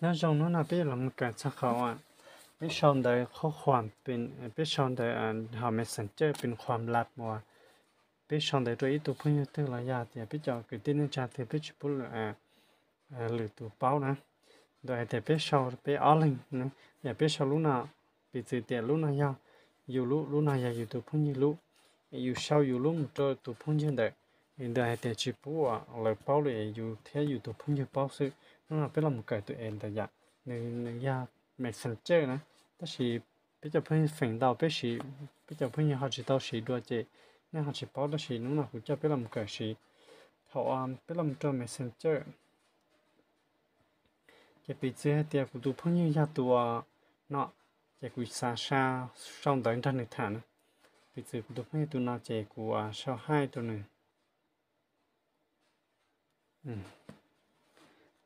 Nyob zoo, hnub no peb yuav los mus kawm txog qhov uas peb sau ntawv qhob qhuas, peb sau ntawv hauv Messenger pin qhuas lab uas peb sau ntawv rau ib tug phooj ywg twg los yog tias peb cov kwv tij neej tsa twg peb tsis pub lwm tus paub na. Ntawm hais tias peb sau peb ob leeg, yog peb sau lub no, piv txwv tias lub no yog yus lub, lub no yog yus tus phooj ywg lub, es yus sau yus lub mus rau tus phooj ywg ntawd, es ntawd hais tias tsis pub uas lawv paub li, es yus thiab yus tus phooj ywg paub xwb. Hnub no peb los mus kawm tus es ntawd yom, nws yog Messenger na, tab sis peb cov phooj ywg feem ntau peb siv, peb cov phooj ywg ho tsis tau siv dua ces nej ho tsis paub, tab sis hnub no kuv coj peb los mus kawm siv. Thaum peb los mus rau Messenger, ces piv txwv hais tias kuv tus phooj ywg yog tus no, ces kuv xav sau ntawv nrog nws tham na. Piv txwv kuv tus phooj ywg tus no ces kuv sau hi rau nws.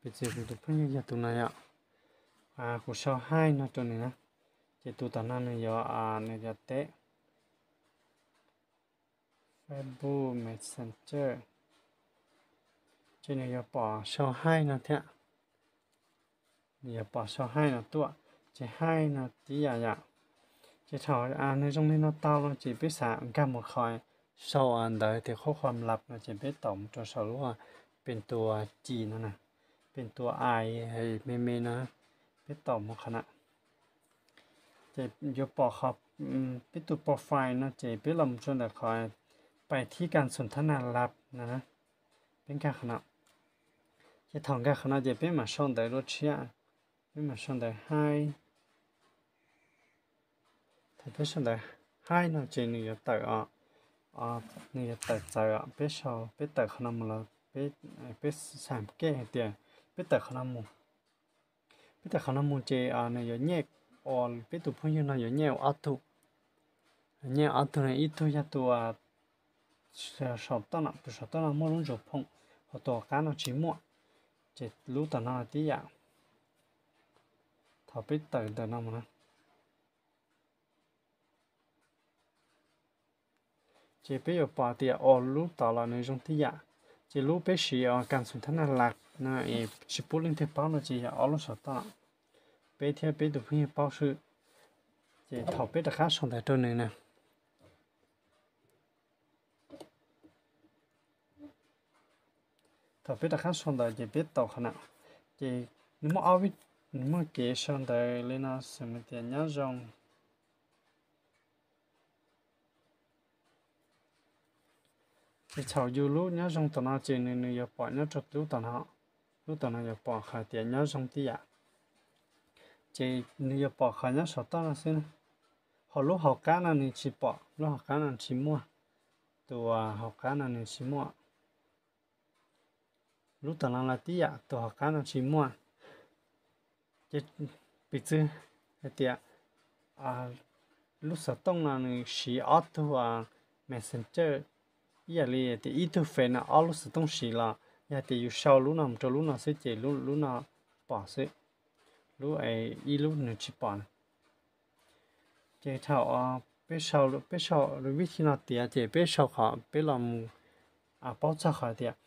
Piv txwv kuv tus phooj ywg yog tus no yom, kuv sau hi no rau nws na, ces tus tom no nws yuav, nws yuav teb Facebook Messenger, ces nws yuav pom sau hi no thiab. Nws yuav pom sau hi no tuaj, ces hi no tib yam yom. Ces thaum nws zoo li no tau no ces peb xav nkag mus qhov sau ntawv tias qhob qhuas lab no ces peb taus mus rau saum lub pes tua ci no na, pes tua ai me me no, peb taus mus qhov na. Ces yuav pom qhov peb tus profile no ces peb los mus rau ntawm qhov pais thib kas xum thab nas lab no, peb nkag qhov no. Ces thaum nkag qhov no ces peb mam sau ntawv dua tshiab, peb mam sau ntawv hi. Thaum peb sau ntawv hi no ces nws yuav tawm, nws yuav tawm txawv, peb sau, peb tawm qhov no mus los, peb xam kej hais tias peb tawm qhov no mus. Peb tawm qhov no mus ces nws yuav nyem, peb tus phooj ywg no yuav nyem ob tug, nyem ob tug no ib tug yog tus saum toj no, tus saum toj no muaj lub ntsuas phoom, ho tus hauv qab no tsis muaj, ces lub tom no tib yam. Thaum peb tawm ntawm no mus na, ces peb yuav pom tias lub tom los nws zoo tib yam. Ces lub peb siv kas xum thab nas lab no es tsis pub leej twg paub no ces yog ob lub saum toj, peb thiab peb tus phooj ywg paub xwb. Ces thaum peb rov qab sau ntawv rau nws na, thaum peb rov qab sau ntawv ces peb taus qhov na, ces nws muaj ob, nws muaj kev sau ntawv li no, xws li tias nyob zoo. Ces thaum yus lub nyob zoo tom no ces nws, nws yuav pom nyob rau lub tom no, lub tom no yuav pom qhov tias nyob zoo tib yam. Ces nws yuav pom qhov nyob saum toj no xwb, ho lub hauv qab no nws tsis pom, lub hauv qab no tsis muaj, tus hauv qab no nws tsis muaj. Lub tom no los tib yam, tus hauv qab no tsis muaj. Ces piv txwv hais tias lub xov tooj no nws siv ob tug Messenger, ib yam li tias ib tug Face no ob lub xov tooj siv los yog tias yus sau lub no mus rau lub no xwb ces lub no pom xwb, lub, ib lub nws tsis pom na. Ces thaum peb sau, peb sau vib thi no tiav ces peb sau qhov peb los mus paub txog qhov tias,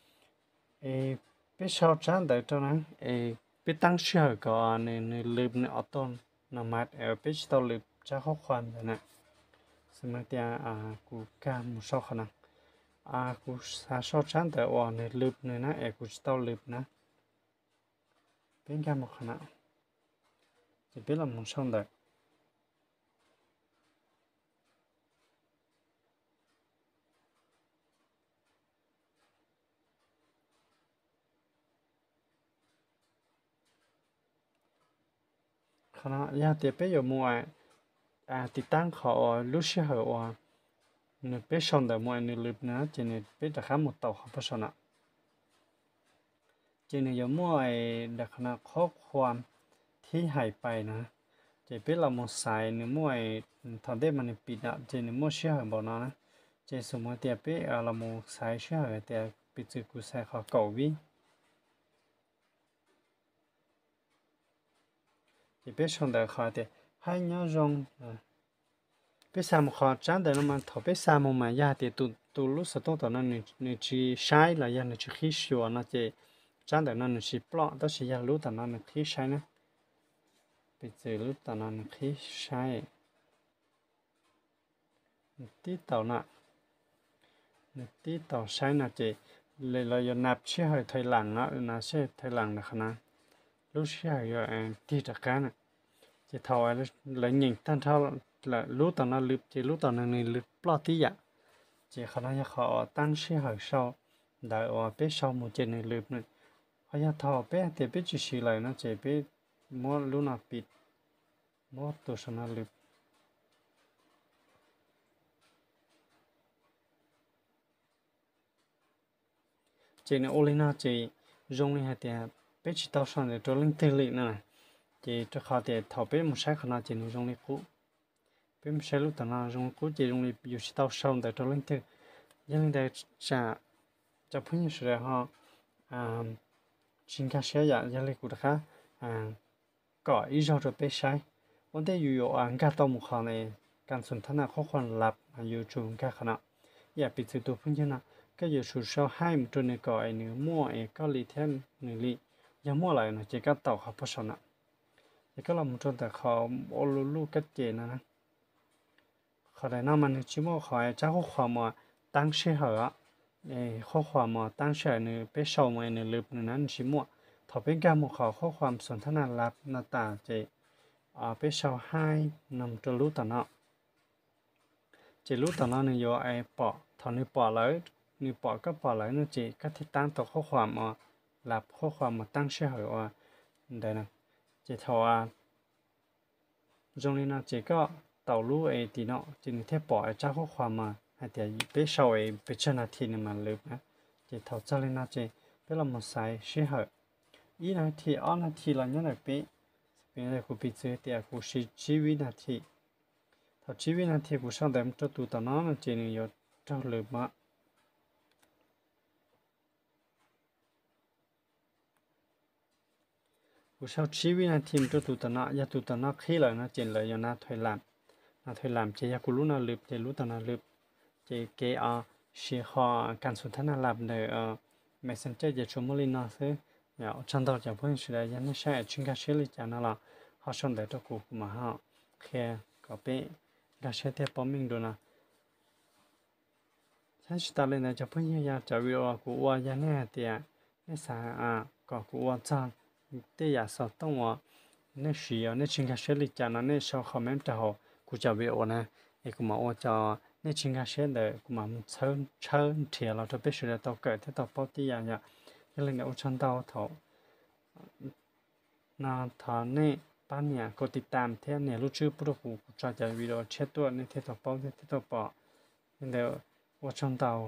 es peb sau tsab ntawv rau na, es peb teeb sij hawm kom nws, nws lwm nws auto no mas peb tsis tau lwm tsab qhob qhuas ntawd na. Xws li tias kuv nkag mus sau qhov no, kuv xav sau tsab ntawv uas nws lwm nws na es kuv tsis tau lwm na. Peb nkag mus qhov no, ces peb los mus sau ntawv. Qhov no yog tias peb yuav mus tiv taab qhov uas lub sij hawm uas nws peb sau ntawv mus nws lwm no ces nws peb rov qab mus taus qhov pab sau no. Ces nws yuav muaj daim qhov no qhob qhuas thib hais pais no, ces peb los mus xaiv nws muaj, thaum ntej mas nws pim no ces nws muaj sij hawm npaum no na. Ces xws li tias peb los mus xaiv sij hawm tias piv txwv kuv xaiv qhov kaum vib. Ces peb sau ntawv qhov tias haib nyob zoo. Peb xa mus qhov tsab ntawv no mas thaum peb xa mus mas yog hais tias tus lub xov tooj tom no nws tsis saib los yog nws tsis qhib xyuas no ces tsab ntawv no nws tsis ploj, tab sis yog lub tom no nws qhib saib na. Piv txwv lub tom no nws qhib saib, nws tib tau no, nws tib tau saib no ces lawv yuav nab sij hawm thawj lees no, nab sij hawm thawj lees ntawm qhov no, lub sij hawm yuav tig rov qab na. Ces thaum lawv nyeem tag nrho lawm lub tom no lwm ces lub tom no nws lwm ploj tib yam. Ces qhov no yog qhov uas taab sij hawm sau ntawv uas peb sau mus ces nws lwm na. Ho yog thaum peb hais tias peb tsis siv lawm no ces peb muab lub no piv, muab tus saum no lwm. Ces nws ua li no ces zoo li hais tias peb tsis tau sau ntawv rau leej twg li no. Ces rau qhov tias thaum peb mus saib qhov no ces nws zoo li qub. Peb mus saib lub tom no zoo li qub ces zoo li yus tsis tau sau ntawv rau leej twg. Yog li ntawd tsam cov phooj ywg sawv daws ho tsis nkag siab yom, yog li kuv rov qab kom ib zaug rau peb saib. Ua ntej yus yuav nkag tau mus qhov kas xum thab naj qhuab qhuam lab mas yus tsum nkag qhov no. Ib yam piv txwv tus phooj ywg no, koj yuav tsum sau hais mus rau nws kom es nws muaj es koj li thiab nws li. Yog muaj lawm no ces koj taus qhov pab sau no, ces koj los mus rau ntawm qhov ua lu luj kab ces no. Qhov ntawm no mas nws tsis muaj qhov tsab qhuab qhuam mus taab sij hawm os. Qhuab qhuam mus taab sij hawm nws peb sau mus es nws lwm nws na nws tsis muaj. Thaum peb nkag mus qhov qhuab qhuam xum thab naj lab no tas ces peb sau hais no mus rau lub tom no. Ces lub tom no nws yuav pom, thaum nws pom lawm, nws pom koj pom lawm no ces koj thiaj taab tau qhuab qhuam mus, lab qhuab qhuam mus taab sij hawm ua ntawd na. Ces thaum zoo li no ces koj taus lub es tim no ces nws thiaj pom tsab qhuab qhuam mas hais tias peb sau es pes tsawg nas this nws mam lwm na. Ces thaum txog li no ces peb los mus xaiv sij hawm ib nas this ob nas this los nyob ntawm peb. Kuv piv txwv tias kuv siv tsib vib nas this. Thaum tsib vib nas this kuv sau ntawv mus rau tus tom no no ces nws yuav raug lwm mas kuv sau tsib vib nas this mus rau tus tom no, yog tus tom no qhib lawm no ces lawv yuav na thais lam. Na thais lam ces yog kuv lub no lwm ces lub tom no lwm. Ces kev siv qhov kas xum thab naj lab ntawm Messenger ces tsuas muaj li no xwb. Ua tsaug ntau cov phooj ywg sawv daws, yog nej saib tsis nkag siab li cas no los ho sau ntawv rau kuv, kuv mam ho qhia kom peb nkag siab thiab paub meej dua no. Thiab tsis tas li ntawd cov phooj ywg, yog cov video kuv ua yog nej hais tias nej xav kom kuv ua txog tej yam xov tooj uas nej siv nej tsis nkag siab li cas no nej sau comment rau hauv kuv cov video na, es kuv mam ua cov nej tsis nkag siab ntawd kuv mam mus tshawb nrhiav los rau peb sawv daws tau kawm thiab tau paub tib yam yom. Yog li ntawd ua tsaug ntau thaum no thov nej pab nias kaum tiv tam thiab nias lub tswb pub rau kuv, kuv tso cov video tshiab tuaj nej thiaj tau paub thiab thiaj tau pom. Li ntawd ua tsaug ntau.